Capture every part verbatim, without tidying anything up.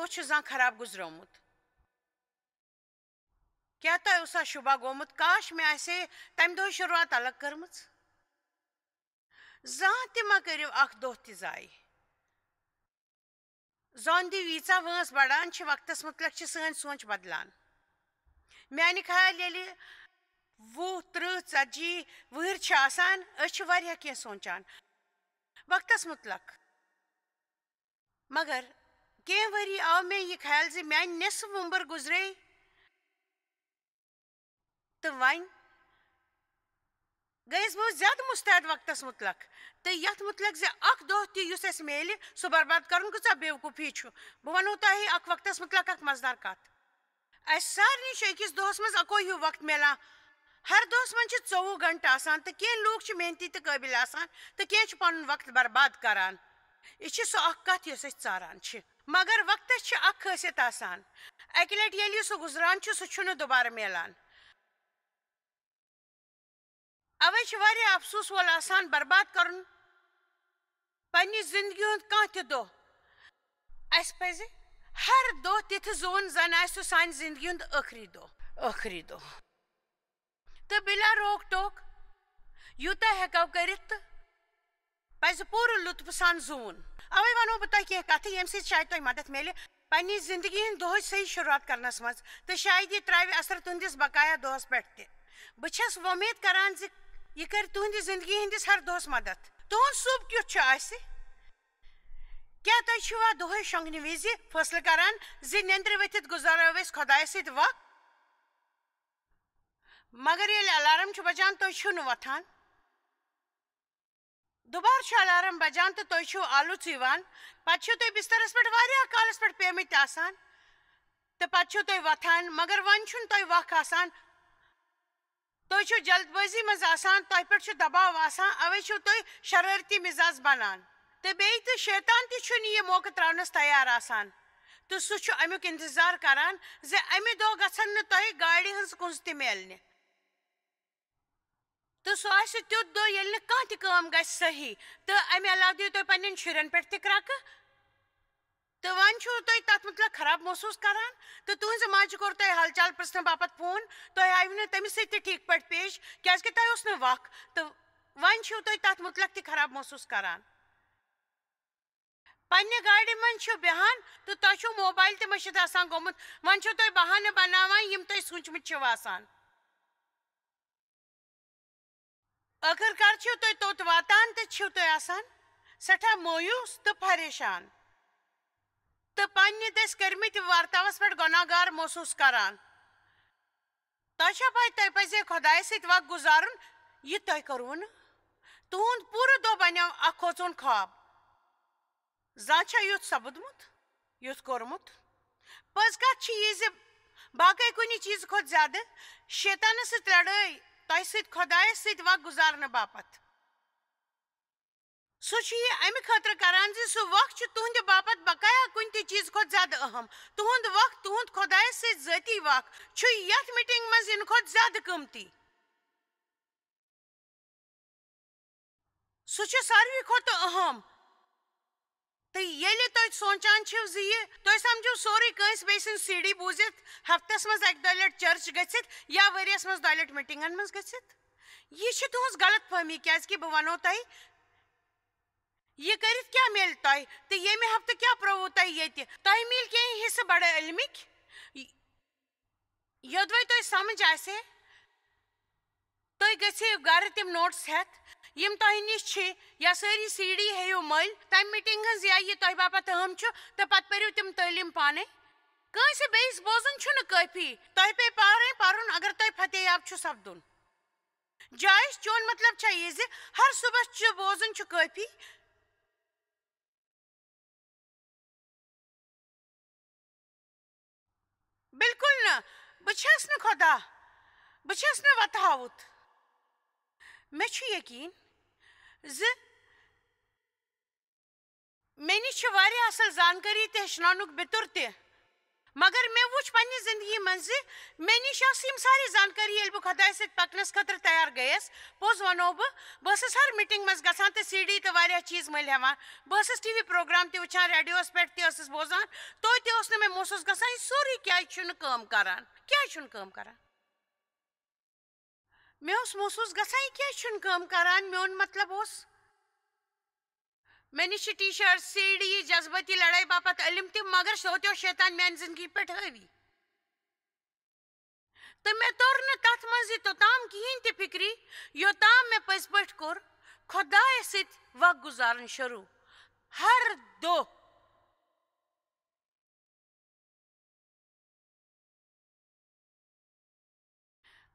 چھُ زانٛہہ خراب گُزریومُت؟ کیٛاہ تۄہہِ اوسا شُبہ گوٚمُت، کاش مےٚ آسہِ ہے تَمہِ دۄہٕے شروٗعات الگ کٔرمٕژ؟ زانٛہہ تہِ مہ کٔرِو اکھ دۄہ تہِ ضایع۔ زوندِ ییٖژاہ وٲنٛس بڑان چھِ، وقتس مُتعلق چھِ سٲنۍ سونٛچ بدلان۔ میانہِ خیال ییٚلہِ وُہ، ترٕٛہ، ژتجی وُہٕرۍ چھِ آسان، أسۍ چھِ واریاہ کینٛہہ سونٛچان وقتس مُتعلق۔ مگر کینٛہہ ؤری آو مےٚ یہِ خیال زِ میانہِ نٮ۪صٕف وُمبٕر گُزرے، تہٕ وۄنۍ گٔیَس بہٕ زیادٕ مُستعد وقتس مُتعلق۔ تہٕ یتھ مُتعلق زِ اکھ دۄہ تہِ یُس اَسہِ میلہِ، سُہ برباد کرُن کۭژاہ بیوقوٗفی چھُ۔ بہٕ ونہو تۄہہِ اکھ وقتس مُتعلق اکھ مزٕدار کتھ۔ اَسہِ سارنٕے چھُ أکِس دۄہس منٛز اکوے ہیوٗ وقت میلان۔ ہر دۄہس منٛز چھِ ژوٚوُہ گھنٹہٕ آسان، تہٕ کینٛہہ لوٗکھ چھِ محنتی تہٕ قٲبِل آسان، تہٕ کینٛہہ چھِ پنُن وقت برباد کران۔ یہِ چھِ سۄ اکھ کتھ یۄس أسۍ ژاران چھِ۔ مگر وقتس چھِ اکھ خٲصیت آسان، اکہِ لٹہِ ییٚلہِ سُہ گُزران چھُ، سُہ چھُنہٕ دُبارٕ میلان۔ اوے چھُ واریاہ افسوس وول آسان برباد کرُن پننہِ زندگی ہُنٛد کانٛہہ تہِ دۄہ۔ اسہِ پزِ ہر دۄہ تِتھٕ زوٗن زن آسہِ سُہ سانہِ زندگی ہُنٛد ٲخری دۄہ، ٲخری دۄہ۔ تہٕ بلا روک ٹوک یوٗتاہ ہٮ۪کو کٔرِتھ تہٕ پزِ پوٗرٕ لطفہٕ سان زوٗن۔ اوے ونو بہٕ تۄہہِ کینٛہہ کتھٕ، ییٚمہِ سۭتۍ شاید تۄہہِ مدد میلہِ پننہِ زندگی ہٕنٛدۍ دۄہٕچ صحیح شروٗعات کرنس منٛز، تہٕ شاید یہِ ترٛاوِ اثر تُہنٛدِس بقایا دۄہس پٮ۪ٹھ تہِ۔ بہٕ چھس وۄمید کران زِ یہِ کرِ تُہنٛدِ زندگی ہٕنٛدِس ہر دۄہس مدد۔ تُہنٛد صُبح کیُتھ چھُ آسہِ؟ کیٛاہ تُہۍ چھِوا دۄہے شۄنٛگنہٕ وِزِ فٲصلہٕ کران زِ نیٚنٛدرِ ؤتھِتھ گُزارو أسۍ خۄدایس سۭتۍ وق؟ مگر ییٚلہِ الارم چھُ بجان، تُہۍ چھِو نہٕ وۄتھان۔ دُبارٕ چھُ الارم بجان تہٕ تُہۍ چھِو آلُژ یِوان۔ پتہٕ چھِو تُہۍ بسترس پٮ۪ٹھ واریاہ کالس پٮ۪ٹھ پیمٕتۍ آسان، تہٕ پتہٕ چھِو تُہۍ وۄتھان، مگر وۄنۍ چھُنہٕ تۄہہِ وق آسان۔ تُہۍ چھِو جلد بٲزی منٛز آسان، تۄہہِ پٮ۪ٹھ چھُ دباو آسان، اوے چھِو تُہۍ شرٲرتی مزاج بنان۔ تہٕ بیٚیہِ تہِ شیطان تہِ چھُنہٕ یہِ موقعہٕ ترٛاونَس تیار آسان، تہٕ سُہ چھُ اَمیُک انتظار کران زِ اَمہِ دۄہ گژھن نہٕ تۄہہِ گاڑِ ہٕنٛز کُنٛز تہِ میلنہِ۔ تہٕ سُہ آسہِ تیُتھ دۄہ، ییٚلہِ نہٕ کانٛہہ تہِ کٲم گژھِ صحیح۔ تہٕ اَمہِ علاوٕ دِیِو تُہۍ پنٛنٮ۪ن شُرٮ۪ن پٮ۪ٹھ تہِ کرٛکہٕ۔ تہٕ وۄنۍ چھُو تُہۍ تَتھ مُتعلق خراب محسوٗس کران، تہٕ تُہٕنٛزِ ماجہِ کوٚر تۄہہِ حال چال پرٛژھنہٕ باپتھ فون، تۄہہِ آیوٕ نہٕ تٔمِس سۭتۍ تہِ ٹھیٖک پٲٹھۍ پیش، کیٛازِکہِ تۄہہِ اوس نہٕ وق۔ تہٕ وۄنۍ چھِو تُہۍ تَتھ مُتعلق تہِ خراب محسوٗس کران۔ پننہِ گاڑِ منٛز چھِو بیہان تہٕ تۄہہِ چھُو موبایل تہِ مٔشِتھ آسان گوٚمُت۔ وۄنۍ چھِو تُہۍ بہانہٕ بناوان، یِم تۄہہِ سوٗنچمٕتۍ چھِو آسان۔ ٲخٕر کار چھِو تُہۍ توٚت واتان تہٕ چھِو تُہۍ آسان سٮ۪ٹھاہ مایوٗس تہٕ پریشان، تہٕ پننہِ دٔسۍ کٔرمٕتۍ ورتاوس پٮ۪ٹھ گۄناہ گار محسوٗس کران۔ تۄہہِ چھا پَے، تۄہہِ پَزِ خۄدایَس سۭتۍ وقت گُزارُن، یہِ تۄہہِ کوٚروٕ نہٕ؟ تُہُنٛد پوٗرٕ دۄہ بنیو اکھ کھوژوُن خواب۔ زانٛہہ چھا یُتھ سپُدمُت، یُتھ کوٚرمُت؟ پٔز کتھ چھِ یہِ زِ باقٕے کُنہِ چیٖزٕ کھۄتہٕ زیادٕ شیطانس سۭتۍ لڑٲے تۄہہِ سۭتۍ خۄدایس سۭتۍ وقت گُزارنہٕ باپتھ۔ سُہ چھُ یہِ امہِ خٲطرٕ کران زِ سُہ وقت چھُ تُہنٛدِ باپتھ بقایا کُنہِ تہِ چیٖزٕ کھۄتہٕ زیادٕ اہم۔ تُہُنٛد وقت، تُہُنٛد خۄدایس سۭتۍ ذٲتی وقت، چھُ یتھ میٹنگ منٛز یِنہٕ کھۄتہٕ زیادٕ قۭمتی۔ سُہ چھُ ساروی کھۄتہٕ اہم۔ تہٕ ییٚلہِ تُہۍ سونٛچان چھِو زِ یہِ، تُہۍ سمجھِو سورُے کٲنٛسہِ بیٚیہِ سٕنٛز سی ڈی بوٗزِتھ، ہفتس منٛز اکہِ دۄیہِ لٹہِ چرچ گٔژھِتھ یا ؤریس منٛز دۄیہِ لٹہِ میٹنگن منٛز گٔژھِتھ، یہِ چھِ تُہنٛز غلط فہمی، کیازِ کہِ بہٕ ونو تۄہہِ، یہِ کٔرِتھ کیٛاہ میلہِ تۄہہِ تہٕ ییٚمہِ ہفتہٕ کیٛاہ پرٛووُ تۄہہِ ییٚتہِ؟ تۄہہِ میلہِ کینٛہہ حصہٕ بڑٕ علمٕکۍ۔ یوٚدوَے تۄہہِ سمجھ آسہِ ہے، تُہۍ گٔژھِو گرٕ تِم نوٹس ہٮ۪تھ، یِم تۄہہِ نِش چھِ، یا سٲری سی ڈی ہیٚیِو مٔلۍ تَمہِ میٹنگ ہٕنٛز، یا یہِ تۄہہِ باپتھ اہم چھُ، تہٕ پتہٕ پٔرِو تِم تعلیٖم پانے۔ کٲنٛسہِ بیٚیِس بوزُن چھُنہٕ کٲفی، تۄہہِ پیٚیہِ پارے پرُن اگر تۄہہِ فتح یاب چھُ سپدُن۔ جایش، چون مطلب چھا یہِ زِ ہر صبح چھُ بوزُن چھُ کٲفی؟ بالکل نہٕ۔ بہٕ چھَس نہٕ خۄدا۔ بہٕ چھَس نہٕ وۄتہٕ ہاوُت۔ مےٚ چھُ یقیٖن زِ مےٚ نِش چھِ واریاہ اصل زانکٲری تہٕ ہیٚچھناونُک بیتُر تہِ۔ مگر مےٚ وُچھ پننہِ زندگی منٛز زِ مےٚ نِش ٲس یِم سارے زانکٲری، ییٚلہِ بہٕ خۄدایہِ سۭتۍ پکنس خٲطرٕ تیار گٔیَس۔ پوٚز وَنو بہٕ، بہٕ ٲسٕس ہر میٖٹِنٛگ منٛز گژھان تہٕ سی ڈی تہٕ واریاہ چیٖز مٔلۍ ہٮ۪وان۔ بہٕ ٲسٕس ٹی وی پروگرام تہِ وٕچھان، ریڈیوَس پٮ۪ٹھ تہِ ٲسٕس بوزان، توتہِ اوس نہٕ مےٚ محسوٗس گژھان، یہِ سورُے کیٛازِ چھُنہٕ کٲم کران، کیٛازِ چھُنہٕ کٲم کران؟ مےٚ اوس محسوٗس گژھان، یہِ کیٛازِ چھُنہٕ کٲم کران؟ میون مطلب اوس، مےٚ نِش چھِ ٹی شٲرٹ، سی ڈی، جذبٲتی لڑٲے باپتھ علم تہِ، مگر توتہِ اوس شیطان میانہِ زندگی پٮ۪ٹھ حٲوی۔ تہٕ مےٚ توٚر نہٕ تَتھ منٛز یہِ توٚتام کِہیٖنۍ تہِ فِکری، یوٚتام مےٚ پٔزۍ پٲٹھۍ کوٚر خۄدایَس سۭتۍ وق گُزارُن شروٗع۔ ہر دۄہ۔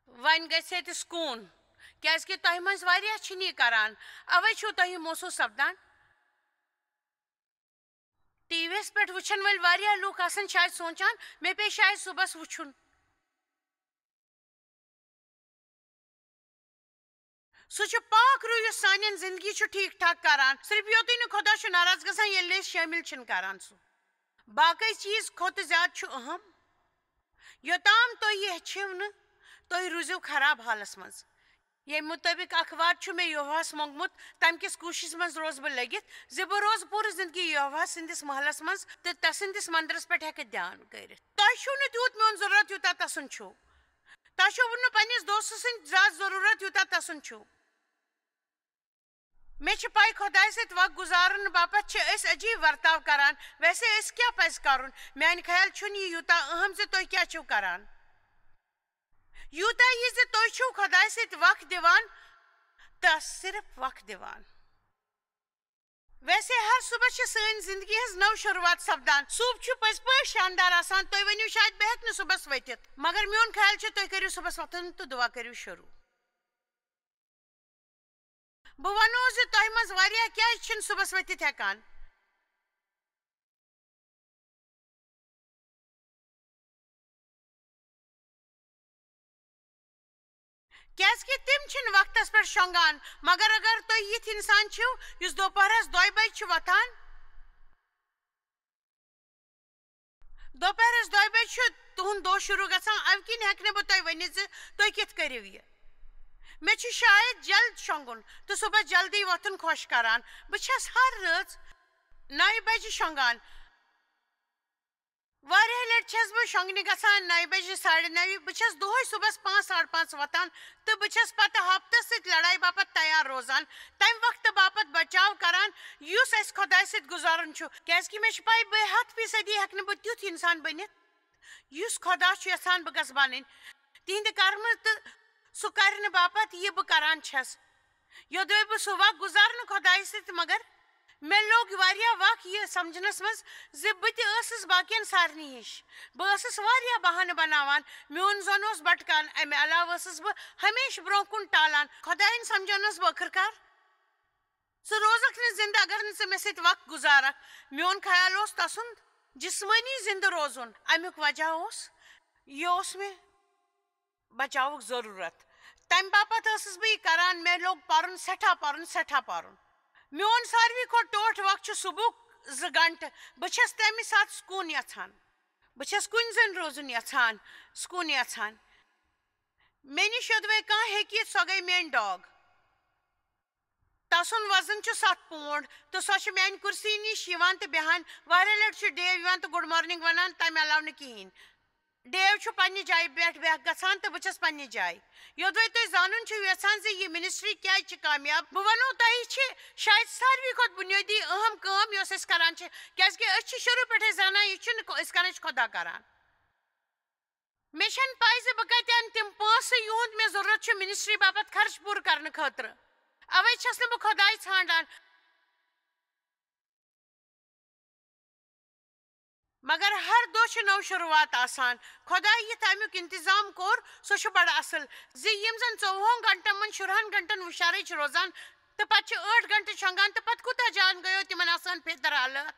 وۄنۍ گژھِ ییٚتہِ سکوٗن، کیٛازِکہِ تۄہہِ منٛز واریاہ چھِنہٕ یہِ کران، اَوَے چھُو تۄہہِ یہِ محسوٗس سپدان۔ ٹی وی یَس پٮ۪ٹھ وٕچھن وٲلۍ واریاہ لوٗکھ آسن شاید سونٛچان، مےٚ پیٚیہِ شاید صُبحس وٕچھُن۔ سُہ چھُ پاک روح یُس سانٮ۪ن زندگی چھُ ٹھیٖک ٹھاک کران۔ صرف یوتُے نہٕ خۄدا چھُ ناراض گژھان، ییٚلہِ نہٕ أسۍ شٲمِل چھِنہٕ کران سُہ۔ باقٕے چیٖز کھۄتہٕ زیادٕ چھُ اہم۔ یوٚتام تُہۍ یہِ ہیٚچھِو نہٕ، تُہۍ روٗزِو خراب حالس منٛز۔ ییٚمہِ مُطٲبِق اکھ وعدٕ چھُ مےٚ یہوہس موٚنگمُت، تَمہِ کِس کوٗشِشس منٛز روزٕ بہٕ لٔگِتھ زِ بہٕ روزٕ پوٗرٕ زندگی یہوہ سٕنٛدِس محلس منٛز تہٕ تسٕنٛدِس مندرس پٮ۪ٹھ ہٮ۪کہٕ دھیان کٔرِتھ۔ تۄہہِ چھُو نہٕ تیوٗت میون ضروٗرت یوٗتاہ تسُنٛد چھُو۔ تۄہہِ چھُو نہٕ پننِس دوستہٕ سٕنٛدِ زیادٕ ضروٗرت یوٗتاہ تسُنٛد چھُو۔ مےٚ چھِ پَے خۄدایہِ سۭتۍ وق گُزارنہٕ باپتھ چھِ أسۍ عجیٖب ورتاو کران۔ ویسے أسۍ کیٛاہ پَزِ کرُن؟ میانہِ خیال چھُنہٕ یہِ یوٗتاہ اہم زِ تُہۍ کیٛاہ چھِو کران۔ یوٗتاہ یہِ زِ تُہۍ چھِو خۄدایہِ سۭتۍ وق دِوان، تہٕ صرف وق دِوان۔ ویسے ہر صبح چھِ سٲنۍ زندگی ہٕنٛز نٔو شروٗعات سپدان۔ صبح چھُ پٔزۍ پٲٹھۍ شاندار آسان۔ تُہۍ ؤنِو، شاید بہٕ ہٮ۪کہٕ نہٕ صبحس ؤتھِتھ، مگر میون خیال چھُ تُہۍ کٔرِو صبحس وۄتھُن تہٕ دُعا کٔرِو شروٗع۔ بہٕ وَنو زِ تۄہہِ منٛز واریاہ کیٛازِ چھِنہٕ صُبحس ؤتھِتھ ہٮ۪کان۔ کیٛازِکہِ تِم چھِنہٕ وقتس پٮ۪ٹھ شۄنٛگان۔ مگر اگر تُہۍ یِتھۍ اِنسان چھِو یُس دوپہرس دۄیہِ بجہِ چھِ وۄتھان، دوپہرس دۄیہِ بجہِ چھُ تُہُنٛد دۄہ شروٗع گژھان، امہِ کِنۍ ہٮ۪کہٕ نہٕ بہٕ تۄہہِ ؤنِتھ زِ تُہۍ کِتھ کٔرِو یہِ۔ مےٚ چھُ شاید جلد شۄنٛگُن تہٕ صُبحس جلدی وۄتھُن خۄش کران۔ بہٕ چھَس ہر رٲژ نَیہِ بجہِ شۄنٛگان۔ واریاہ لٹہِ چھَس بہٕ شۄنٛگنہِ گژھان نَیہِ بجہِ، ساڑِ نَوِ۔ بہٕ چھَس دۄہے صُبحس پانٛژھ، ساڑٕ پانٛژھ وۄتھان تہٕ بہٕ چھَس پتہٕ ہفتس سۭتۍ لڑایہِ باپتھ تیار روزان، تمہِ وقتہٕ باپتھ بچاو کران، یُس اَسہِ خۄدایہِ سۭتۍ گُزارُن چھُ۔ کیٛازِکہِ مےٚ چھِ پَے، بہٕ ہَتھ فیٖصدی ہٮ۪کہٕ نہٕ بہٕ تیُتھ اِنسان بٔنِتھ، یُس خۄدا چھُ یژھان بہٕ گژھٕ بنٕنۍ۔ تِہنٛدِ کرمہٕ تہٕ سُہ کرنہٕ باپتھ یہِ بہٕ کران چھَس۔ یوٚدوے بہٕ سُہ وق گُزارنہٕ خۄدایہِ سۭتۍ، مگر مےٚ لوٚگ واریاہ وق یہِ سمجھنس منٛز زِ بہٕ تہِ ٲسٕس باقین سارنٕے ہِش۔ بہٕ ٲسٕس واریاہ بہانہٕ بناوان، میون زۄن اوس بٹکان۔ امہِ علاوٕ ٲسٕس بہٕ ہمیشہٕ برونٛہہ کُن ٹالان۔ خۄدایَن سمجھٲونس بہٕ ٲخٕر کار، ژٕ روزکھ نہٕ زِندٕ اگر نہٕ ژٕ مےٚ سۭتۍ وق گُزارکھ۔ میون خیال اوس تسُنٛد جسمٲنی زِندٕ روزُن۔ امیُک وجہ اوس، یہِ اوس مےٚ بچاوُک ضروٗرت۔ تمہِ باپتھ ٲسٕس بہٕ یہِ کران۔ مےٚ لوٚگ پرُن، سٮ۪ٹھاہ پرُن، سٮ۪ٹھاہ پرُن۔ میون ساروی کھۄتہٕ ٹوٹھ وق چھُ صُبحُک زٕ گنٹہٕ۔ بہٕ چھَس تَمہِ ساتہٕ سکوٗن یژھان۔ بہٕ چھَس کُنہِ زٔنۍ روزُن یژھان، سکوٗن یژھان۔ مےٚ نِش یوٚدوَے کانٛہہ ہیٚکہِ یِتھ، سۄ گٔے میٲنۍ ڈاگ۔ تسُنٛد وزن چھُ ستھ پونڈ تہٕ سۄ چھِ میانہِ کُرسی نِش یِوان تہٕ بیٚہان۔ واریاہ لٹہِ چھُ ڈیو یِوان تہٕ گڈ مارننگ ونان، تمہِ علاوٕ نہٕ کِہیٖنۍ۔ ڈیو چھُ پننہِ جایہِ پٮ۪ٹھ بیٚہہ گژھان تہٕ بہٕ چھَس پننہِ جایہِ۔ یوٚدوَے تُہۍ زانُن چھِو یژھان زِ یہِ منسٹری کیٛازِ چھِ کامیاب، بہٕ وَنو تۄہہِ، چھِ شاید ساروی کھۄتہٕ بُنیٲدی اہم کٲم یۄس أسۍ کران چھِ، کیٛازِکہِ أسۍ چھِ شروٗع پٮ۪ٹھَے زانان یہِ چھُنہٕ أسۍ کران، یہِ چھُ خۄدا کران۔ مےٚ چھَنہٕ پَے زِ بہٕ کَتہِ اَنہٕ تِم پونٛسہٕ، یِہُنٛد مےٚ ضروٗرت چھُ منسٹری باپتھ خرچہٕ پوٗرٕ کرنہٕ خٲطرٕ۔ اَوَے چھَس نہٕ بہٕ خۄداے ژھانٛڈان۔ مگر ہر دۄہ چھِ نٔو شروٗعات آسان۔ خۄداے یہِ تَمیُک انتظام کوٚر، سُہ چھُ بڑٕ اصل زِ یِم زن ژوٚوُہن گھنٹن منٛز شُرہن گھنٹن ہُشارٕے چھِ روزان تہٕ پتہٕ چھِ ٲٹھ گھنٹہٕ شۄنٛگان، تہٕ پتہٕ کوٗتاہ جان گٔیو تِمن آسان فِطر حالات؟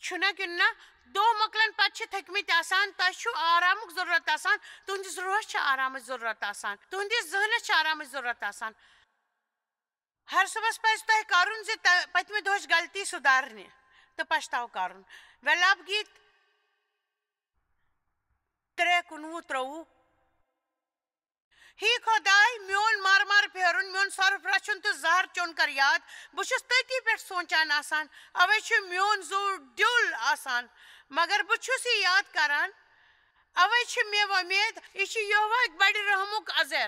چھُنہ کِنہٕ نہ؟ دۄہ مۄکلن پتہٕ چھِ تھٔکمٕتۍ آسان، تۄہہِ چھُ آرامُک ضروٗرت آسان، تُہنٛدِس روحس چھِ آرامٕچ ضروٗرت آسان، تُہنٛدِس ذہنس چھِ آرامٕچ ضروٗرت آسان۔ ہر صُبحس پَزِ تۄہہِ کرُن زِ تہ-، پٔتمہِ دۄہٕچ غلطی سُدارنہِ تہٕ پچھتاو کرُن۔ ویلاپ گیٖت ترٛےٚ، کُنوُہ، ترٛوٚوُہ۔ ہے خۄداے، میون مار مار پھیرُن، میون سرُپھ رَچھُن تہٕ زہر چیوٚن کر یاد۔ بہٕ چھُس تٔتی پٮ۪ٹھ سونٛچان آسان، اَوَے چھُ میون زُو ڈیُل آسان۔ مگر بہٕ چھُس یہِ یاد کران، اَوَے چھِ مےٚ وۄمید، یہِ چھُ یَہوہ بَڑِ رحمُک اَزر۔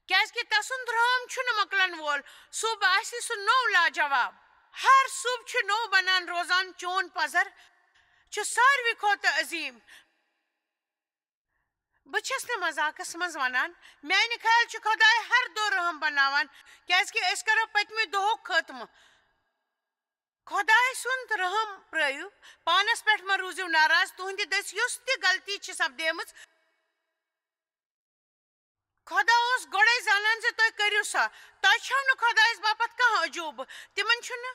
کیازکہِ تسُنٛد رحم چھُنہٕ مۄکلن وول، صُبح آسہِ سُہ نوٚو لاجواب۔ ہر صُبح چھُ نوٚو بنان روزان چون پزر، چھُ ساروی کھۄتہٕ عظیٖم۔ بہٕ چھَس نہٕ مذاقس منٛز ونان، میانہِ خیال چھُ خۄداے ہر دۄہ رحم بناوان، کیازکہِ أسۍ کرو پٔتمہِ دۄہُک خٲتمہٕ۔ خۄداے سُنٛد رحم پرٲوِو، پانس پٮ۪ٹھ مہ روٗزِو ناراض، تُہنٛدِ دٔسۍ یۄس تہِ غلطی چھِ سپدیمٕژ، خۄدا اوس گۄڈَے زانان زِ تُہۍ کٔرِو سۄ۔ تۄہہِ چھَو نہٕ خۄدایَس باپتھ کانٛہہ عجوٗبہٕ۔ تِمَن چھُنہٕ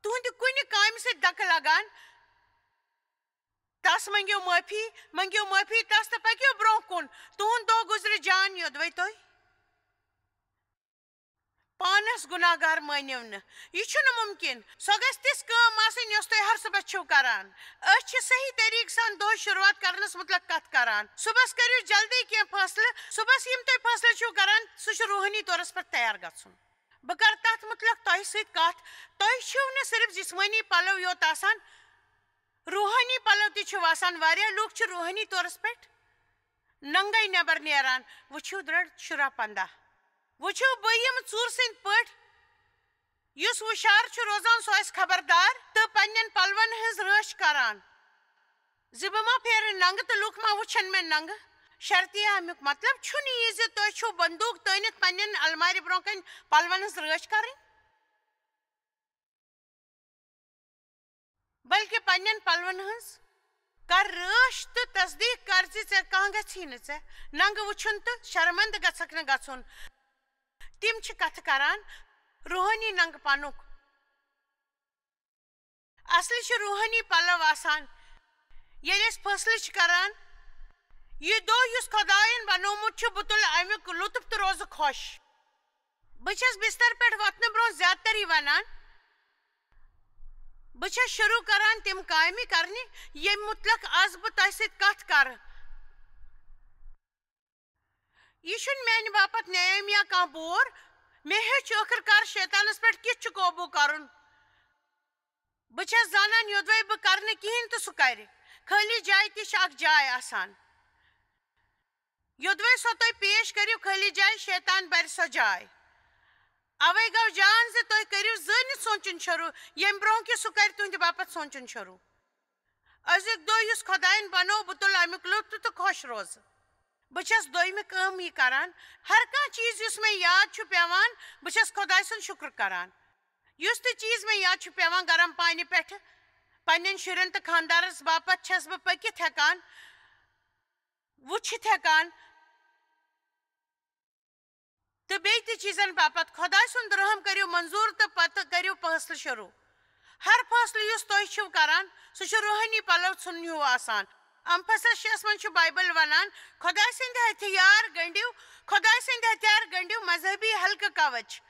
تُہٕنٛدِ کُنہِ کامہِ سۭتۍ دَکہٕ لگان۔ تَس مٔنٛگِو معٲفی، مٔنٛگِو معٲفی تَس تہٕ پٔکِو برٛونٛہہ کُن۔ تُہُنٛد دۄہ گُزرِ جان یوٚدوَے تُہۍ پانس گناہگار مٲنِو نہٕ۔ یہِ چھُنہٕ مُمکِن۔ سۄ گژھِ تِژھ کٲم آسٕنۍ، یۄس تُہۍ ہر صُبحس چھِو کران۔ أسۍ چھِ صحیح طریقہٕ سان دۄہٕچ شروٗعات کرنس مُتعلق کتھ کران۔ صُبحس کٔرِو جلدی کینٛہہ فٲصلہٕ۔ صُبحس یِم تُہۍ فٲصلہٕ چھِو کران، سُہ چھُ روحٲنی طورس پٮ۪ٹھ تیار گژھُن۔ بہٕ کرٕ تتھ مُتعلق تۄہہِ سۭتۍ کتھ۔ تۄہہِ چھِو نہٕ صرف جسمٲنی پلو یوت آسان، روحٲنی پلو تہِ چھِو آسان۔ واریاہ لوٗکھ چھِ روحٲنی طورس پٮ۪ٹھ ننگے نٮ۪بر نیران۔ وٕچھِو درڑ شُراہ پنٛداہ۔ وٕچھِو، بہٕ یِمہٕ ژوٗرٕ سٕنٛدۍ پٲٹھۍ۔ یُس ہُشار چھُ روزان، سُہ آسہِ خبردار تہٕ پننٮ۪ن پلون ہٕنٛز رٲچھ کران، زِ بہٕ ما پھیرٕ ننگہٕ تہٕ لوٗکھ ما وٕچھن مےٚ ننگہٕ۔ شرطیہ امیُک مطلب چھُنہٕ یہِ زِ تُہۍ چھِو بندوٗق تٲنِتھ پننٮ۪ن المارِ برٛونٛہہ کنہِ پلون ہٕنٛز رٲچھ کرٕنۍ۔ بلکہِ پننٮ۪ن پلون ہٕنٛز کر رٲچھ تہٕ تصدیق کر زِ ژےٚ کانٛہہ گژھی نہٕ ژےٚ ننگہٕ وٕچھُن تہٕ شرمندٕ گژھکھ نہٕ گژھُن۔ تِم چھِ کتھٕ کران روحٲنی ننگہٕ پنُک۔ اصلی چھِ روحٲنی پلو آسان۔ ییٚلہِ أسۍ فٲصلہٕ چھِ کران، یہِ دۄہ یُس خۄداین بنوومُت چھُ، بہٕ تُلہٕ امیُک لطف تہٕ روزٕ خۄش۔ بہٕ چھَس بستر پٮ۪ٹھ وۄتھنہٕ برٛونٛہہ زیادٕ تر یہِ وَنان۔ بہٕ چھَس شروٗع کران تِم کامہِ کرنہِ، ییٚمہِ مُتعلق آز بہٕ تۄہہِ سۭتۍ کتھ کرٕ۔ یہِ چھُنہٕ میانہِ باپتھ نیام یا کانٛہہ بور۔ مےٚ ہیوٚچھ ٲخٕر کار شیطانس پٮ۪ٹھ کِتھ چھُ قوبوٗ کرُن۔ بہٕ چھَس زانان، یوٚدوَے بہٕ کرٕ نہٕ کِہیٖنۍ تہٕ سُہ کرِ۔ خٲلی جایہِ تہِ چھِ اکھ جاے آسان۔ یوٚدوَے سۄ تُہۍ پیش کٔرِو خٲلی جایہِ، شیطان بَرِ سۄ جاے۔ اَوَے گوٚو جان زِ تُہۍ کٔرِو زٲنِتھ سونٛچُن شروٗع، ییٚمہِ برٛونٛہہ کہِ سُہ کرِ تُہٕنٛدِ باپتھ سونٛچُن شروٗع۔ أزیُک دۄہ یُس خۄدایَن بنوو، بہٕ تُلہٕ اَمیُک لُطف تہٕ خۄش روزٕ۔ بہٕ چھَس دوٚیمہِ کٲم یہِ کران، ہر کانٛہہ چیٖز یُس مےٚ یاد چھُ پٮ۪وان، بہٕ چھَس خۄداے سُنٛد شُکر کران۔ یُس تہِ چیٖز مےٚ یاد چھُ پٮ۪وان گرم پانہِ پٮ۪ٹھٕ، پننٮ۪ن شُرٮ۪ن تہٕ خانٛدارَس باپتھ چھَس بہٕ پٔکِتھ ہٮ۪کان، وٕچھِتھ ہٮ۪کان تہٕ بیٚیہِ تہِ چیٖزن باپتھ۔ خۄداے سُنٛد رحم کٔرِو منظوٗر تہٕ پتہٕ کٔرِو فٲصلہٕ شروٗع۔ ہر فٲصلہٕ یُس تُہۍ چھِو کران، سُہ چھُ روحٲنی پلو ژھُنن ہیوٗ آسان۔ امفسس شیٚیَس منٛز چھُ بایبل ونان، خۄداے سٕنٛدۍ ہتھیار گنڈِو، خۄداے سٕنٛدۍ ہتھیار گنڈِو مذہبی ہلکہٕ کوچ۔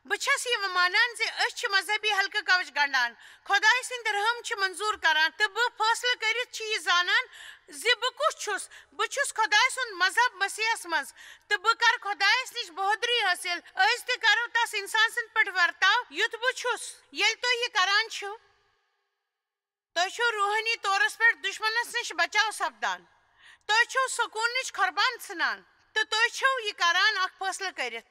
بہٕ چھَس یہِ مانان زِ أسۍ چھِ مذہبی ہلکہٕ کوچ گنڈان۔ خۄداے سٕنٛدۍ رحم چھِ منظوٗر کران تہٕ بہٕ فٲصلہٕ کٔرِتھ چھِ یہِ زانان زِ بہٕ کُس چھُس۔ بہٕ چھُس خۄداے سُنٛد مذہب مسیحس منٛز تہٕ بہٕ کرٕ خۄدایس نِش بہودری حٲصِل۔ أسۍ تہِ کرو تس انسان سٕنٛدۍ پٲٹھۍ ورتاو یُتھ بہٕ چھُس۔ ییٚلہِ تُہۍ یہِ کران چھِو، تُہۍ چھِو روحٲنی طورس پٮ۪ٹھ دُشمنس نِش بچاو سپدان۔ تُہۍ چھِو سکوٗنٕچ قۄربان ژھٕنان تہٕ تُہۍ چھِو یہِ کران اکھ فٲصلہٕ کٔرِتھ۔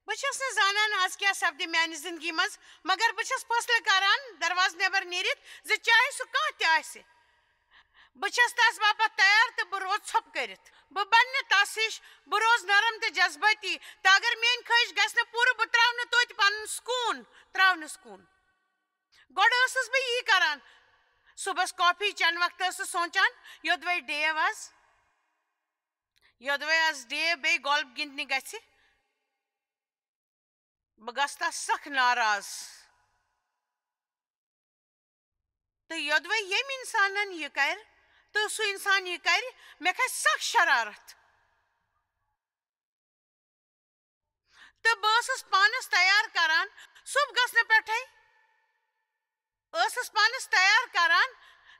بہٕ چھَس نہٕ زانان از کیٛاہ سپدِ میانہِ زندگی منٛز، مگر بہٕ چھَس فٲصلہٕ کران دروازٕ نٮ۪بر نیٖرِتھ زِ چاہے سُہ کانٛہہ تہِ آسہِ، بہٕ چھَس تس باپتھ تیار تہٕ بہٕ روزٕ ژھۄپہٕ کٔرِتھ۔ بہٕ بنہٕ نہٕ تس ہِش، بہٕ روزٕ نرم تہٕ جذبٲتی، تہٕ اگر میٲنۍ خٲہِش گژھِ نہٕ پوٗرٕ، بہٕ تراوٕ نہٕ توتہِ پنُن سکوٗن، تراوٕ نہٕ سکوٗن۔ گۄڈٕ ٲسٕس بہٕ یی کران۔ صُبحس کافی چٮ۪نہٕ وقتہٕ ٲسٕس سونٛچان، یوٚدوَے ڈیو آز، یوٚدوَے آز ڈیو بیٚیہِ گولف گِنٛدنہِ گژھِ، بہٕ گژھٕ تس سخ ناراض۔ تہٕ یوٚدوَے ییٚمۍ اِنسانن یہِ کرِ، تہٕ سُہ اِنسان یہِ کرِ، مےٚ کھسہِ سخ شرارت۔ تہٕ بہٕ ٲسٕس پانس تیار کران، صُبح گژھنہٕ پٮ۪ٹھے ٲسٕس پانس تیار کران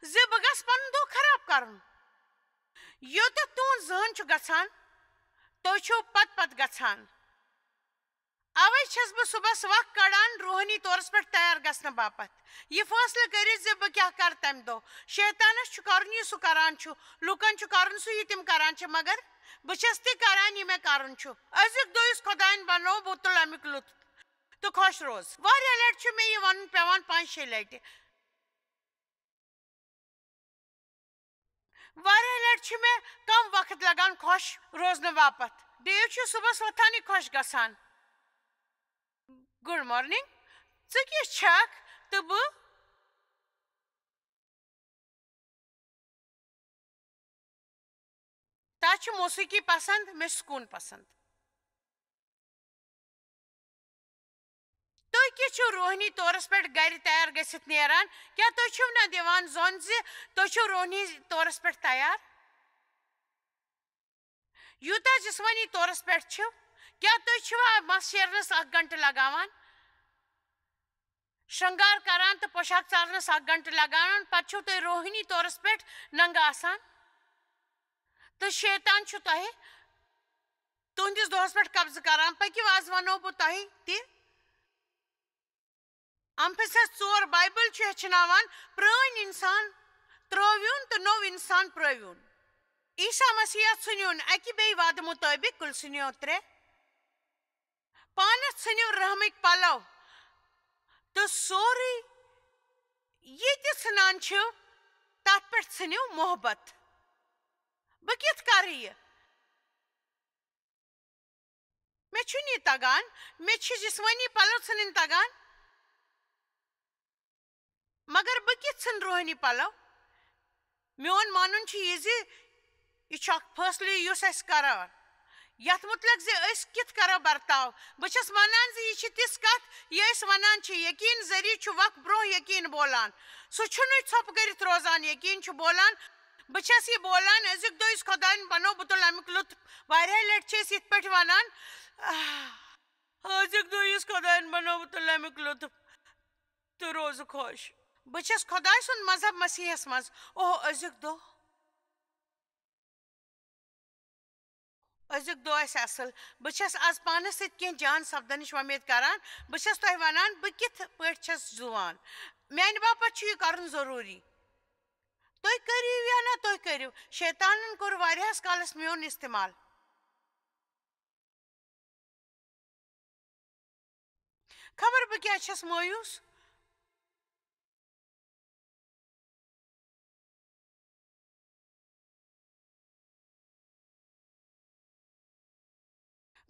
زِ بہٕ گژھٕ پنُن دۄہ خراب کرُن۔ یوٚتَتھ تُہُنٛد ذہن چھُ گژھان، تُہۍ چھِو پتہٕ پتہٕ گژھان۔ اوے چھَس بہٕ صُبحس وق کڑان روحٲنی طورس پٮ۪ٹھ تیار گژھنہٕ باپتھ۔ یہِ فٲصلہٕ کٔرِتھ زِ بہٕ کیٛاہ کرٕ تَمہِ دۄہ۔ شیطانس چھُ کرُن یہِ سُہ کران چھُ، لوٗکن چھُ کرُن سُہ یہِ تِم کران چھِ، مگر بہٕ چھَس تہِ کران یہِ مےٚ کرُن چھُ۔ أزیُک دۄہ یُس خۄدایَن بنوو، بہٕ تُلہٕ اَمیُک لطف تہٕ خۄش روز۔ واریاہ لٹہِ چھُ مےٚ یہِ وَنُن پٮ۪وان، پانٛژِ شیٚیہِ لٹہِ۔ واریاہ لٹہِ چھُ مےٚ کم وقت لگان خۄش روزنہٕ باپتھ۔ ڈیو چھُ صُبحس وۄتھانٕے خۄش گژھان۔ گُڈ مارننگ، ژٕ کِژھ چھکھ؟ تہٕ بہٕ؟ تۄہہِ چھِ موسیقی پسند، مےٚ چھُ سکوٗن پسند۔ تُہۍ کیٛاہ چھِو روحٲنی طورس پٮ۪ٹھ گرِ تیار گٔژھِتھ نیران؟ کیٛاہ تُہۍ چھِو نہ دِوان زون زِ تُہۍ چھِو روحٲنی طورس پٮ۪ٹھ تیار؟ یوٗتاہ جسمٲنی طورس پٮ۪ٹھ چھِو، کیٛاہ تُہۍ چھِوا مس شیرنس اکھ گھنٹہٕ لگاوان، شرنگار کران تہٕ پوشاک ژارنس اکھ گھنٹہٕ لگاوان، پتہٕ چھِو تُہۍ روحٲنی طورس پٮ۪ٹھ ننگہٕ آسان؟ تہٕ شیطان چھُ تۄہہِ تُہنٛدِس دۄہس پٮ۪ٹھ قبضہٕ کران۔ پٔکِو، از ونو بہٕ تۄہہِ تہِ۔ امفسس ژور، بایبل چھُ ہیٚچھناوان، پرٛٲنۍ انسان ترٛٲوِوُن تہٕ نوٚو انسان پرٛٲوِوُن۔ عیسیٰ مسیحس ژھٕنِوُن اکہِ بیٚیہِ وعدٕ مُطٲبق کُلسنیو ترٛےٚ۔ پانس ژھٕنِو رحمٕکۍ پلو تہٕ سورُے یہِ تہِ ژھٕنان چھِو، تتھ پٮ۪ٹھ ژھٕنِو محبت۔ بہٕ کِتھ کرٕ یہِ؟ مےٚ چھُنہٕ یہِ تگان، مےٚ چھِ جسمٲنی پلو ژھٕنٕنۍ تگان، مگر بہٕ کِتھ ژھٕنہٕ روحٲنی پلو؟ میون مانُن چھُ یہِ زِ یہِ چھُ اکھ فٲصلہٕ یُس اَسہِ کرو، یتھ مُتعلق زِ أسۍ کِتھ کرو برتاو۔ بہٕ چھَس ونان زِ یہِ چھِ تِژھ کتھ، یہِ أسۍ ونان چھِ، یقین ذٔریعہٕ چھُ وق برونٛہہ یقین بولان۔ سُہ چھُنہٕ ژھۄپہٕ کٔرِتھ روزان، یقین چھُ بولان۔ بہٕ چھَس یہِ بولان أزیُک دۄہ یُس خۄدایَن بنوو، بہٕ تُلہٕ اَمیُک لطف۔ واریاہ لٹہِ چھِ أسۍ یِتھ پٲٹھۍ ونان، "آہ، أزیُک دۄہ یُس خۄدایَن بنوو، بہٕ تُلہٕ اَمیُک لطف تہٕ روزٕ خۄش۔" بہٕ چھَس خۄداے سُنٛد مذہب مسیحس منٛز۔ اوہ، أزیُک دۄہ، أزیُک دۄہ آسہِ اصل۔ بہٕ چھَس از پانس سۭتۍ کینٛہہ جان سپدنٕچ وۄمید کران۔ بہٕ چھَس تۄہہِ ونان، بہٕ کِتھ پٲٹھۍ چھَس زُوان۔ میانہِ باپتھ چھُ یہِ کرُن ضروٗری۔ تُہۍ کٔرِو یا نہ تُہۍ کٔرِو، شیطانن کوٚر واریاہس کالس میون استعمال۔ خبر بہٕ کیٛازِ چھَس مایوس۔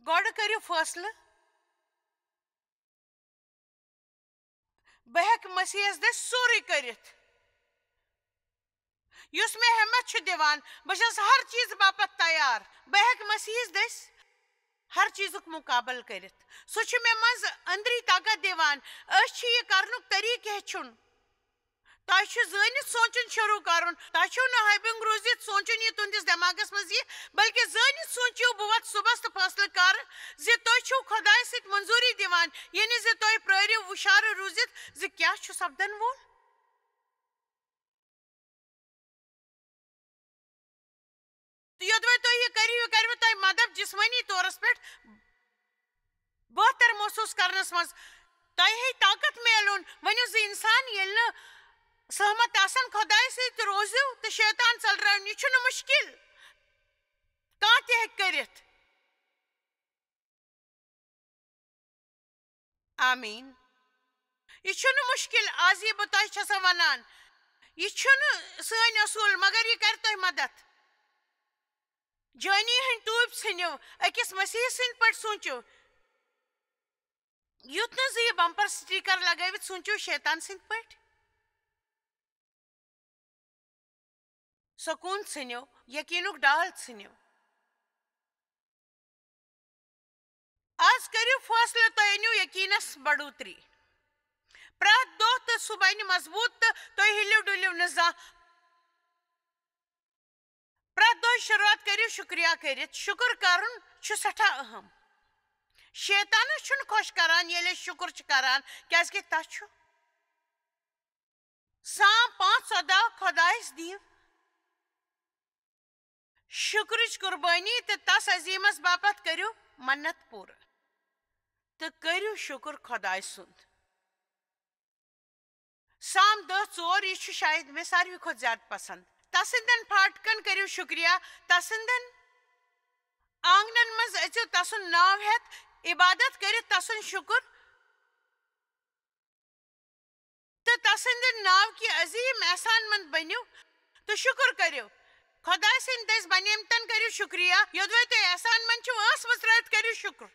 گۄڈٕ کٔرِو فٲصلہٕ، بہٕ ہٮ۪کہٕ مسیحس دٔسۍ سورُے کٔرِتھ، یُس مےٚ ہمت چھُ دِوان۔ بہٕ چھَس ہر چیٖز باپتھ تیار۔ بہٕ ہٮ۪کہٕ مسیحس دٔسۍ ہر چیٖزُک مُقابلہٕ کٔرِتھ۔ سُہ چھُ مےٚ منٛز أنٛدری طاقت دِوان۔ أسۍ چھِ یہِ کرنُک طریٖقہٕ ہیٚچھُن۔ تۄہہِ چھُ زٲنِتھ سونٛچُن شروٗع کرُن۔ تۄہہِ چھُو نہٕ ہایبنگ روٗزِتھ سونٛچُن یہِ تُہنٛدِس دٮ۪ماغس منٛز یہِ، بلکہِ زٲنِتھ سونٛچِو، بہٕ وۄتھٕ صُبحس تہٕ فٲصلہٕ کرٕ زِ تُہۍ چھِو خۄدایہِ سۭتۍ منظوٗری دِوان، یعنی زِ تُہۍ پرٛٲرِو وُشارٕ روٗزِتھ زِ کیٛاہ چھُ سپدن وول۔ تہٕ یوٚدوَے تُہۍ یہِ کٔرِو، یہِ کَرِوٕ تۄہہِ مدد جسمٲنی طورس پٮ۪ٹھ بہتر محسوٗس کرنس منٛز۔ تۄہہِ ہے طاقت میلُن۔ ؤنِو زِ انسان ییٚلہِ نہٕ سہمت آسن خۄدایہِ سۭتۍ، روزِو تہٕ شیطان ژٔلراوُن، یہِ چھُنہٕ مُشکِل۔ کانٛہہ تہِ ہیٚکہِ کٔرِتھ۔ آمیٖن۔ یہِ چھُنہٕ مُشکِل، از یہِ بہٕ تۄہہِ چھَسو وَنان، یہِ چھُنہٕ سٲنۍ اصوٗل، مگر یہِ کَرِ تۄہہِ مدد۔ جٲنی ہٕنٛدۍ ٹوٗپۍ ژھٕنِو، أکِس مسیحی سٕنٛدۍ پٲٹھۍ سوٗنٛچِو۔ یُتھ نہٕ زِ یہِ بمپر سٹیکر لگٲوِتھ سوٗنٛچِو شیطان سٕنٛدۍ پٲٹھۍ۔ سکوٗن ژھٕنِو، یقیٖنُک ڈال ژھٕنِو۔ آز کٔرِو فٲصلہٕ، تُہۍ أنِو یقیٖنس بڑوتری۔ پرٛٮ۪تھ دۄہ تہٕ سُہ بنہِ مضبوٗط تہٕ تُہۍ ہِلِو ڈُلِو نہٕ زانٛہہ۔ پرٛٮ۪تھ دۄہ شروٗعات کٔرِو شُکریہ کٔرِتھ۔ شُکُر کرُن چھُ سٮ۪ٹھاہ اہم۔ شیطانس چھُنہٕ خۄش کران ییٚلہِ أسۍ شُکُر چھِ کران، کیازِ کہِ تس چھُ سام پانٛژھ ژۄداہ، خۄدایس دِیِو شُکرٕچ قۄربٲنی تہٕ تس عظیٖمس باپتھ کٔرِو منت پوٗرٕ۔ تہٕ کٔرِو شُکر خۄداے سُنٛد۔ سام دَہ ژور، یہِ چھُ شاید مےٚ ساروی کھۄتہٕ زیادٕ پسنٛد۔ تسٕنٛدٮ۪ن پھاٹکن کٔرِو شُکریہ، تسٕنٛدٮ۪ن آنٛگنن منٛز أژِو تسُنٛد ناو ہٮ۪تھ، عبادت کٔرِتھ تسُنٛد شُکر۔ تہٕ تسٕنٛدِ ناو کہِ عظیٖم احسان مند بٔنِو تہٕ شُکر کٔرِو۔ خۄداے سٕنٛدِ دٔسۍ بنیمتن کٔرِو شُکریہ، یوٚدوَے تُہۍ احسان مند چھِو، ٲس مٕژرٲوِتھ کٔرِو شُکر۔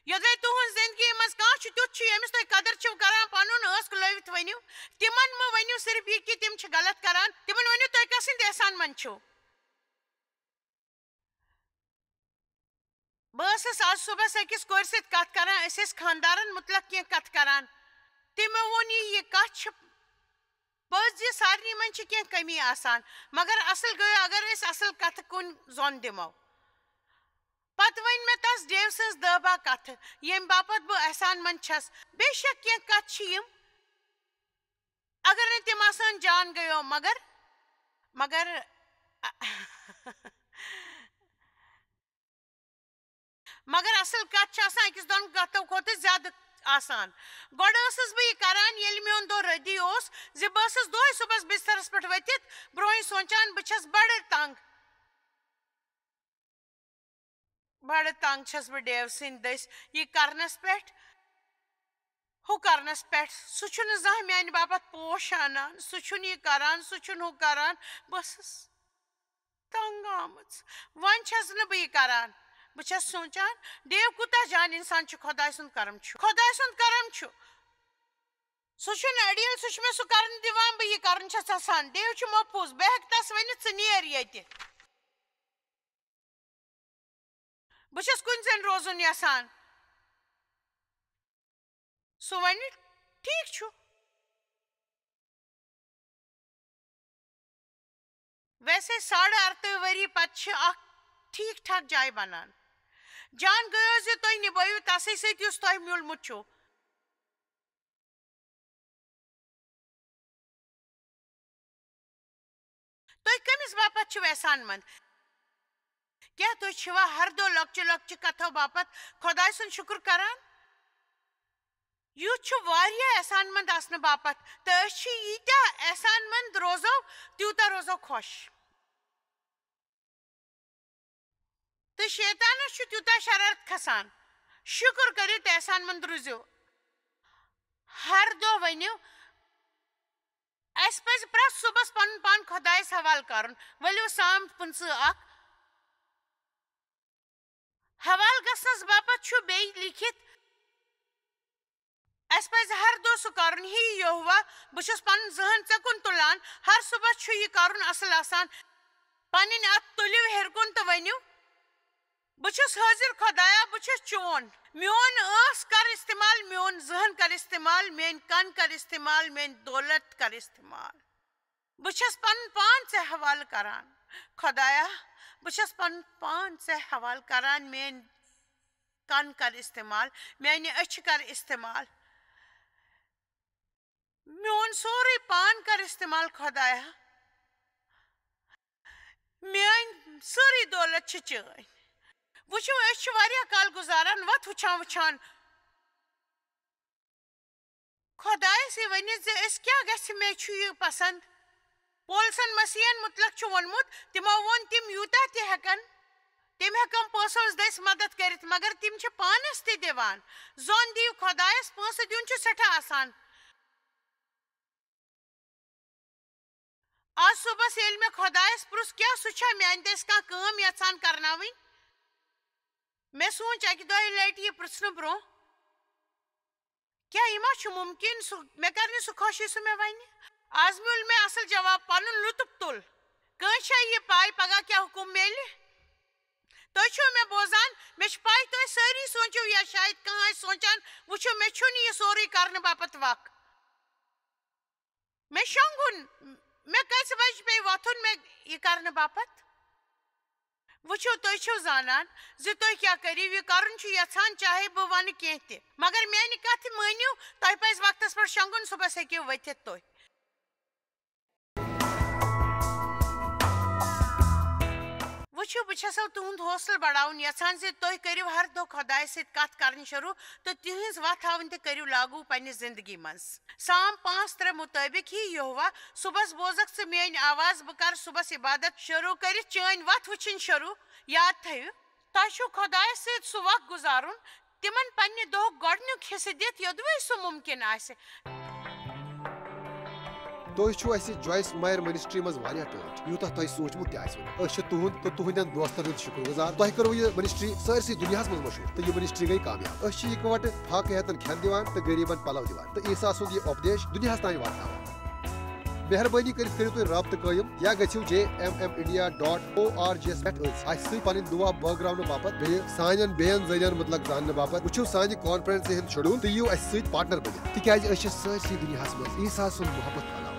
یوٚدوَے تُہٕنٛز زِندگی منٛز کانٛہہ چھُ تیُتھ چھُ، ییٚمِس تُہۍ قدر چھِو کران، پنُن ٲس کھُلٲوِتھ ؤنِو۔ تِمن مہٕ ؤنِو صرف یہِ کہِ تِم چھِ غلط کران، تِمن ؤنِو تُہۍ کَس سٕنٛدِ احسان مند چھِو۔ بہٕ ٲسٕس آز صُبحس أکِس کورِ سۭتۍ کَتھ کَران، أسۍ ٲسۍ خانٛدارَن مُتلق کینٛہہ کَتھٕ کَران۔ تٔمۍ ووٚن، یہِ، یہِ کَتھ چھِ پٔز زِ سارنٕے منٛز چھِ کینٛہہ کٔمی آسان، مگر اَصٕل گٔیو اگر أسۍ اَصٕل کَتھٕ کُن زوٚن دِمو۔ پَتہٕ ؤنۍ مےٚ تَس ڈیو سٕنٛز دَہ باہ کَتھٕ، ییٚمہِ باپتھ بہٕ احسان مند چھَس۔ بے شک کینٛہہ کَتھٕ چھِ یِم، اگر نہٕ تِم آسان جان گٔیو، مگر، مگر، مگر اصل کتھ چھِ آسان أکِس دۄن کتھو کھۄتہٕ زیادٕ آسان۔ گۄڈٕ ٲسٕس بہٕ یہِ کران، ییٚلہِ میون دۄہ رٔدی اوس، زِ بہٕ ٲسٕس دۄہے صُبحس بسترس پٮ۪ٹھ ؤتھِتھ برونٛہے سونٛچان، بہٕ چھَس بڑٕ تنگ، بڑٕ تنگ چھَس بہٕ ڈیو سٕنٛدۍ دٔسۍ یہِ کرنس پٮ۪ٹھ، ہُہ کرنس پٮ۪ٹھ۔ سُہ چھُنہٕ زانٛہہ میانہِ باپتھ پوش انان، سُہ چھُنہٕ یہِ کران، سُہ چھُنہٕ ہُہ کران۔ بہٕ ٲسٕس تنگ آمٕژ۔ وۄنۍ چھَس نہٕ بہٕ یہِ کران۔ بہٕ چھَس سونٛچان، ڈیو کوٗتاہ جان انسان چھُ، خۄداے سُنٛد کرم چھُ، خۄداے سُنٛد کرم چھُ۔ سُہ چھُنہٕ اڑیل، سُہ چھُ مےٚ سُہ کرنہٕ دِوان، بہٕ یہِ کرُن چھَس یژھان۔ ڈیو چھُ محفوٗظ، بہٕ ہٮ۪کہٕ تَس ؤنِتھ، ژٕ نیر ییٚتہِ۔ بہٕ چھَس کُنہِ زٔنۍ روزُن یژھان۔ سُہ وَنہِ، ٹھیٖک چھُ۔ ویسے ساڑٕ اَرتٲجی ؤری پتہٕ چھِ اکھ ٹھیٖک ٹھاک جاے بنان۔ جان گٔیو زِ تُہۍ نِبٲیِو تَسٕے سۭتۍ یُس تۄہہِ میوٗلمُت چھُو۔ تُہۍ کٔمِس باپتھ چھِو احسان مند؟ کیٛاہ تُہۍ چھِوا ہر دۄہ لۄکچہِ لۄکچہِ کتھو باپتھ خۄداے سُنٛد شُکر کران؟ یُتھ چھُ واریاہ احسان مند آسنہٕ باپتھ، تہٕ أسۍ چھِ ییٖتیٛاہ احسان مند روزو، تیوٗتاہ روزو خۄش۔ تہٕ شیطانس چھُ تیوٗتاہ شرارت کھسان۔ شُکر کٔرِو تہٕ احسان مند روٗزِو۔ ہر دۄہ ؤنِو، اَسہِ پَزِ پرٛٮ۪تھ صُبحس پَنُن پان خۄدایَس حوالہٕ کَرُن۔ ؤلِو سام پٕنٛژٕہ اَکھ۔ حوالہٕ گژھنَس باپتھ چھُ بیٚیہِ لیٖکھِتھ، اَسہِ پَزِ ہر دۄہ سُہ کَرُن، ہے یہوہ، بہٕ چھُس پَنُن ذہن ژےٚ کُن تُلان۔ ہر صُبحس چھُ یہِ کَرُن اَصٕل آسان۔ پَنٕنۍ اَتھٕ تُلِو ہیٚرِ کُن تہٕ ؤنِو، بہٕ چھُس حٲضِر خۄدایا، بہٕ چھُس چون۔ میون ٲس کر استعمال، میون ذہن کر استعمال، میٲنۍ کن کر استعمال، میٲنۍ دولت کر استعمال۔ بہٕ چھَس پنُن پان ژےٚ حوالہٕ کران۔ خۄدایا، بہٕ چھَس پنُن پان ژےٚ حوالہٕ کران، میٲنۍ کن کر استعمال، میانہِ أچھِ کر استعمال۔ میون سورُے پان کر استعمال، خۄدایا۔ میٲنۍ سٲرٕے دولت چھِ چٲنۍ۔ وٕچھِو، أسۍ چھِ واریاہ کال گُزاران وَتھ وٕچھان وٕچھان۔ خۄدایَس یہِ ؤنِتھ زِ أسۍ کیٛاہ گژھِ، مےٚ چھُ یہِ پسنٛد۔ پولسن مسیحن مُتلق چھُ ووٚنمُت، تِمو ووٚن تِم یوٗتاہ تہِ ہٮ۪کن، تِم ہٮ۪کن پونٛسس دٔسۍ مدد کٔرِتھ، مگر تِم چھِ پانس تہِ دِوان۔ زوٚن دِیِو خۄدایس، پونٛسہٕ دیُن چھُ سٮ۪ٹھاہ آسان۔ آز صُبحس ییٚلہِ مےٚ خۄدایس پرُژھ، کیٛاہ سُہ چھا میانہِ دٔسۍ کانٛہہ کٲم یژھان کرناوٕنۍ؟ مےٚ سوٗنچ اکہِ دۄیہِ لٹہِ یہِ پرژھنہٕ برونٛہہ، کیٛاہ یہِ ما چھُ مُمکِن، سُہ، مےٚ کرنہِ سُہ خۄش، یہِ سُہ مےٚ ونہِ؟ آز میوٗل مےٚ اصل جواب، پنُن لطف تُل۔ کٲنٛسہِ چھا یہِ پاے پگاہ کیٛاہ حُکم میلہِ؟ تُہۍ چھِو مےٚ بوزان؟ مےٚ چھِ پاے تُہۍ سٲری سونٛچِو یا شاید کانٛہہ آسہِ سونٛچان، وٕچھِو، مےٚ چھُنہٕ یہِ سورُے کرنہٕ باپتھ وق۔ مےٚ شۄنٛگُن، مےٚ کٔژِ بجہِ پیٚیہِ وۄتھُن مےٚ یہِ کرنہٕ باپتھ؟ وٕچھِو، تُہۍ چھِو زانان زِ تُہۍ کیٛاہ کٔرِو، یہِ کرُن چھُ یژھان، چاہے بہٕ ونہٕ کینٛہہ تہِ۔ مگر میانہِ کتھِ مٲنِو، تۄہہِ پزِ وقتس پٮ۪ٹھ شۄنٛگُن، صُبحس ہیٚکِو ؤتھِتھ تُہۍ۔ وٕچھِو، بہٕ چھَسو تُہُنٛد حوصلہٕ بڑاوُن یژھان زِ تُہۍ کٔرِو ہر دۄہ خۄدایہِ سۭتۍ کَتھ کَرٕنۍ شروٗع تہٕ تِہٕنٛز وَتھ ہاوٕنۍ تہِ کٔرِو لاگوٗ پننہِ زِندگی منٛز۔ سام پانٛژھ ترٛےٚ مُطٲبِق ہی یوہوا، صُبحس بوزکھ ژٕ میٲنۍ آواز، بہٕ کَرٕ صُبحس عبادت شروٗع کٔرِتھ چٲنۍ وَتھ وٕچھِنۍ شروٗع۔ یاد تھٲیِو، تۄہہِ چھُو خۄدایَس سۭتۍ سُہ وقت گُزارُن، تِمن پننہِ دۄہُک گۄڈٕنیُک حصہٕ دِتھ، یوٚدوَے سُہ مُمکِن آسہِ۔ تُہۍ چھِو اَسہِ جویس مایر منسٹری منٛز واریاہ ٹٲٹھۍ، یوٗتاہ تۄہہِ سوٗنٛچمُت تہِ آسِوٕ نہٕ۔ أسۍ چھِ تُہُنٛد تہٕ تُہٕنٛدٮ۪ن دوستن ہُنٛد شُکر گُزار۔ تۄہہِ کٔروٕ یہِ منسٹری سٲرسٕے دُنیاہَس منٛز مشہوٗر تہٕ یہِ منسٹری گٔے کامیاب۔ أسۍ چھِ اِکہٕ وٹہٕ فاقہٕ ہیتن کھٮ۪ن دِوان تہٕ غریٖبن پلو دِوان تہٕ عیسیٰ سُنٛد یہِ اُپدیش دُنیاہَس تام واتناوان۔ مہربٲنی کٔرِتھ کٔرِو تُہۍ رابطہٕ قٲیِم یا گٔژھِو J M M India dot O R G یَس پٮ۪ٹھ أسۍ اَسہِ سۭتۍ پنٕنۍ دُعا بٲگراونہٕ باپتھ، بیٚیہِ سانٮ۪ن بیٚین ذٔریعن مُتعلق زاننہٕ باپتھ وٕچھِو سانہِ کانفرنسہِ ہُنٛد شیڈول تہٕ یِیِو اَسہِ سۭتۍ پارٹنر بٔنِتھ، تِکیازِ أسۍ چھِ سٲرسٕے دُنیاہَس منٛز عیسیٰ سُنٛد محبت پھٔہلاوان۔